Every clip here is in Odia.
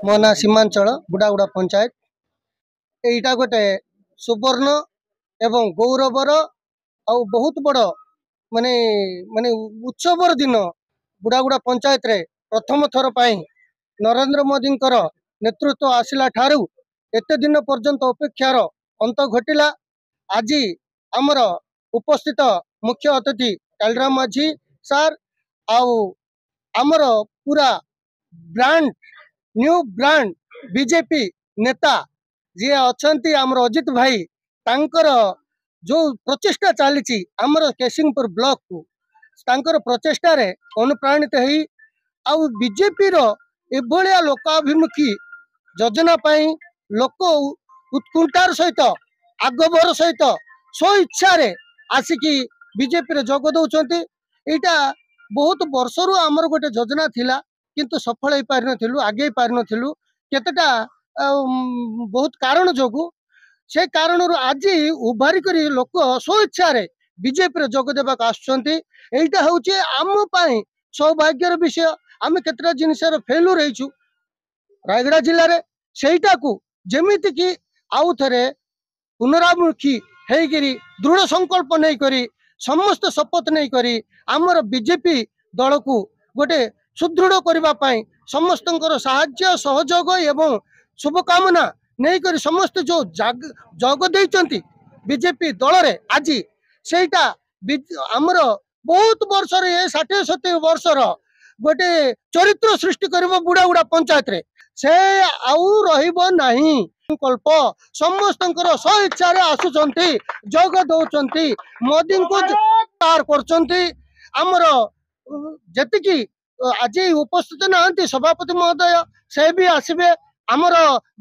ମୋ ନାଁ ସୀମାଞ୍ଚଳ, ବୁଢ଼ାଗୁଡ଼ା ପଞ୍ଚାୟତ। ଏଇଟା ଗୋଟେ ସୁବର୍ଣ୍ଣ ଏବଂ ଗୌରବର ଆଉ ବହୁତ ବଡ଼ ମାନେ ମାନେ ଉତ୍ସବର ଦିନ। ବୁଢ଼ାଗୁଡ଼ା ପଞ୍ଚାୟତରେ ପ୍ରଥମ ଥର ପାଇଁ ନରେନ୍ଦ୍ର ମୋଦିଙ୍କର ନେତୃତ୍ୱ ଆସିଲା ଠାରୁ ଏତେ ଦିନ ପର୍ଯ୍ୟନ୍ତ ଅପେକ୍ଷାର ଅନ୍ତ ଘଟିଲା। ଆଜି ଆମର ଉପସ୍ଥିତ ମୁଖ୍ୟ ଅତିଥି କାଳିରାମ ମାଝୀ ସାର୍ ଆଉ ଆମର ପୁରା ବ୍ରାଣ୍ଡ, ନ୍ୟୁ ବ୍ରାଣ୍ଡ ବିଜେପି ନେତା ଯିଏ ଅଛନ୍ତି ଆମର ଅଜିତ ଭାଇ, ତାଙ୍କର ଯେଉଁ ପ୍ରଚେଷ୍ଟା ଚାଲିଛି ଆମର କେଶିଙ୍ଗପୁର ବ୍ଲକକୁ, ତାଙ୍କର ପ୍ରଚେଷ୍ଟାରେ ଅନୁପ୍ରାଣିତ ହେଇ ଆଉ ବିଜେପିର ଏଭଳିଆ ଲୋକାଭିମୁଖୀ ଯୋଜନା ପାଇଁ ଲୋକ ଉତ୍କଣ୍ଠାର ସହିତ, ଆଗଭର ସହିତ, ସ୍ୱଇଚ୍ଛାରେ ଆସିକି ବିଜେପିରେ ଯୋଗ ଦେଉଛନ୍ତି। ଏଇଟା ବହୁତ ବର୍ଷରୁ ଆମର ଗୋଟେ ଯୋଜନା ଥିଲା, କିନ୍ତୁ ସଫଳ ହେଇପାରିନଥିଲୁ, ଆଗେଇ ପାରିନଥିଲୁ କେତେଟା ବହୁତ କାରଣ ଯୋଗୁଁ। ସେ କାରଣରୁ ଆଜି ଉଭାରି କରି ଲୋକ ସ୍ୱଇଚ୍ଛାରେ ବିଜେପିରେ ଯୋଗ ଦେବାକୁ ଆସୁଛନ୍ତି। ଏଇଟା ହେଉଛି ଆମ ପାଇଁ ସୌଭାଗ୍ୟର ବିଷୟ। ଆମେ କେତେଟା ଜିନିଷର ଫେଲୁର ହେଇଛୁ ରାୟଗଡ଼ା ଜିଲ୍ଲାରେ, ସେଇଟାକୁ ଯେମିତିକି ଆଉ ଥରେ ପୁନରାମୁଖୀ ହେଇକିରି ଦୃଢ଼ ସଂକଳ୍ପ ନେଇକରି, ସମସ୍ତେ ଶପଥ ନେଇକରି ଆମର ବିଜେପି ଦଳକୁ ଗୋଟେ ସୁଦୃଢ଼ କରିବା ପାଇଁ ସମସ୍ତଙ୍କର ସାହାଯ୍ୟ ସହଯୋଗ ଏବଂ ଶୁଭକାମନା ନେଇକରି ସମସ୍ତେ ଯେଉଁ ଯୋଗ ଦେଇଛନ୍ତି ବିଜେପି ଦଳରେ ଆଜି, ସେଇଟା ଆମର ବହୁତ ବର୍ଷର ଏ 60-70 ବର୍ଷର ଗୋଟେ ଚରିତ୍ର ସୃଷ୍ଟି କରିବ ବୁଢ଼ାଗୁଡ଼ା ପଞ୍ଚାୟତରେ, ସେ ଆଉ ରହିବ ନାହିଁ। ସଂକଳ୍ପ ସମସ୍ତଙ୍କର ସ୍ୱଇଚ୍ଛାରେ ଆସୁଛନ୍ତି, ଯୋଗ ଦଉଛନ୍ତି, ମୋଦିଙ୍କୁ କରୁଛନ୍ତି। ଆମର ଯେତିକି ଆଜି ଉପସ୍ଥିତ ନାହାନ୍ତି ସଭାପତି ମହୋଦୟ, ସେ ବି ଆସିବେ, ଆମର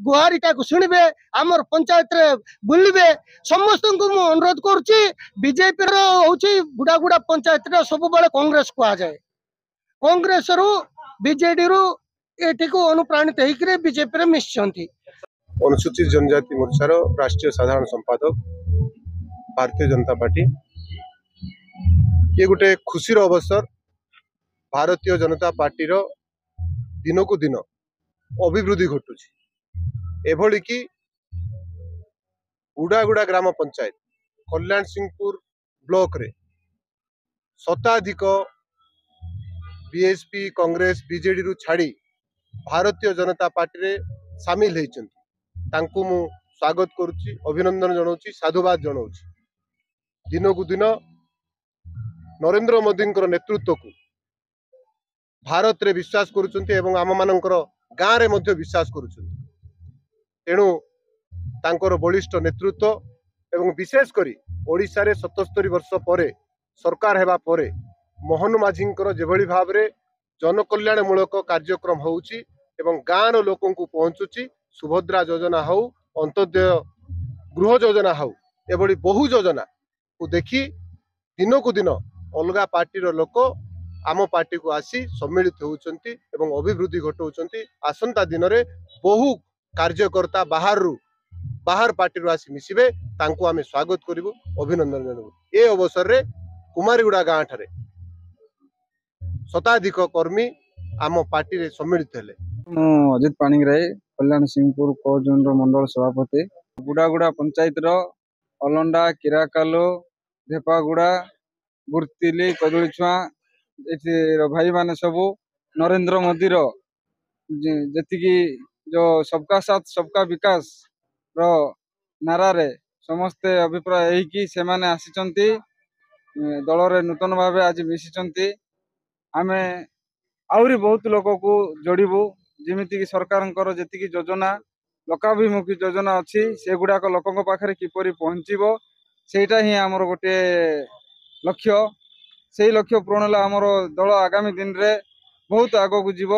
ଗୁହାରିଟାକୁ ଶୁଣିବେ, ଆମର ପଞ୍ଚାୟତରେ ବୁଲିବେ। ସମସ୍ତଙ୍କୁ ମୁଁ ଅନୁରୋଧ କରୁଛି। ବିଜେପିର ହଉଛି ବୁଢ଼ାଗୁଡ଼ା ପଞ୍ଚାୟତରେ ସବୁବେଳେ କଂଗ୍ରେସ କୁହାଯାଏ। କଂଗ୍ରେସରୁ ବିଜେଡିରୁ ଏଠିକୁ ଅନୁପ୍ରାଣିତ ହେଇକିରି ବିଜେପିରେ ମିଶିଛନ୍ତି। ଅନୁସୂଚିତ ଜନଜାତି ମୋର୍ଚ୍ଚାର ରାଷ୍ଟ୍ରୀୟ ସାଧାରଣ ସମ୍ପାଦକ, ଭାରତୀୟ ଜନତା ପାର୍ଟି। ଇଏ ଗୋଟେ ଖୁସିର ଅବସର। ଭାରତୀୟ ଜନତା ପାର୍ଟିର ଦିନକୁ ଦିନ ଅଭିବୃଦ୍ଧି ଘଟୁଛି। ଏଭଳି କି ବୁଢ଼ାଗୁଡ଼ା ଗ୍ରାମ ପଞ୍ଚାୟତ କଲ୍ୟାଣ ସିଂହପୁର ବ୍ଲକରେ ଶତାଧିକ ବିଏସପି, କଂଗ୍ରେସ, ବିଜେଡିରୁ ଛାଡ଼ି ଭାରତୀୟ ଜନତା ପାର୍ଟିରେ ସାମିଲ ହେଇଛନ୍ତି। ତାଙ୍କୁ ମୁଁ ସ୍ୱାଗତ କରୁଛି, ଅଭିନନ୍ଦନ ଜଣାଉଛି, ସାଧୁବାଦ ଜଣାଉଛି। ଦିନକୁ ଦିନ ନରେନ୍ଦ୍ର ମୋଦିଙ୍କର ନେତୃତ୍ୱକୁ ଭାରତରେ ବିଶ୍ୱାସ କରୁଛନ୍ତି ଏବଂ ଆମମାନଙ୍କର ଗାଁରେ ମଧ୍ୟ ବିଶ୍ୱାସ କରୁଛନ୍ତି। ତେଣୁ ତାଙ୍କର ବଳିଷ୍ଠ ନେତୃତ୍ୱ ଏବଂ ବିଶେଷ କରି ଓଡ଼ିଶାରେ 77 ବର୍ଷ ପରେ ସରକାର ହେବା ପରେ ମୋହନ ମାଝୀଙ୍କର ଯେଭଳି ଭାବରେ ଜନକଲ୍ୟାଣମୂଳକ କାର୍ଯ୍ୟକ୍ରମ ହେଉଛି ଏବଂ ଗାଁର ଲୋକଙ୍କୁ ପହଞ୍ଚୁଛି, ସୁଭଦ୍ରା ଯୋଜନା ହଉ, ଅନ୍ତ୍ୟୋଦୟ ଗୃହ ଯୋଜନା ହଉ, ଏଭଳି ବହୁ ଯୋଜନାକୁ ଦେଖି ଦିନକୁ ଦିନ ଅଲଗା ପାର୍ଟିର ଲୋକ ଆମ ପାର୍ଟିକୁ ଆସି ସମ୍ମିଳିତ ହେଉଛନ୍ତି ଏବଂ ଅଭିବୃଦ୍ଧି ଘଟାଉଛନ୍ତି। ଆସନ୍ତା ଦିନରେ ବହୁ କାର୍ଯ୍ୟକର୍ତ୍ତା ବାହାରରୁ, ବାହାର ପାର୍ଟିରୁ ଆସି ମିଶିବେ, ତାଙ୍କୁ ଆମେ ସ୍ୱାଗତ କରିବୁ, ଅଭିନନ୍ଦନ ଜଣାଇବୁ। ଏ ଅବସରରେ କୁମାରୀଗୁଡ଼ା ଗାଁ ଠାରେ ଶତାଧିକ କର୍ମୀ ଆମ ପାର୍ଟିରେ ସମ୍ମିଳିତ ହେଲେ। ମୁଁ ଅଜିତ ପାଣିଗ୍ରାହୀ, କଲ୍ୟାଣ ସିଂହପୁର କୋ ଜୋନ୍ର ମଣ୍ଡଳ ସଭାପତି। ବୁଢ଼ାଗୁଡ଼ା ପଞ୍ଚାୟତର ଅଲଣ୍ଡା, କିରାକାଲୁ, ଢେପାଗୁଡ଼ା, ଗୁର୍ତିଲି, କଦଳୀଛୁଆଁ ଏଠିର ଭାଇମାନେ ସବୁ ନରେନ୍ଦ୍ର ମୋଦିର ଯେତିକି ଯୋଉ ସବକା ସାଥ ସବକା ବିକାଶର ନାରାରେ ସମସ୍ତେ ଅଭିପ୍ରାୟ ହେଇକି ସେମାନେ ଆସିଛନ୍ତି, ଦଳରେ ନୂତନ ଭାବେ ଆଜି ମିଶିଛନ୍ତି। ଆମେ ଆହୁରି ବହୁତ ଲୋକକୁ ଯୋଡ଼ିବୁ, ଯେମିତିକି ସରକାରଙ୍କର ଯେତିକି ଯୋଜନା, ଲୋକାଭିମୁଖୀ ଯୋଜନା ଅଛି, ସେଗୁଡ଼ାକ ଲୋକଙ୍କ ପାଖରେ କିପରି ପହଞ୍ଚିବ, ସେଇଟା ହିଁ ଆମର ଗୋଟିଏ ଲକ୍ଷ୍ୟ। ସେଇ ଲକ୍ଷ୍ୟ ପୂରଣ ହେଲେ ଆମର ଦଳ ଆଗାମୀ ଦିନରେ ବହୁତ ଆଗକୁ ଯିବ।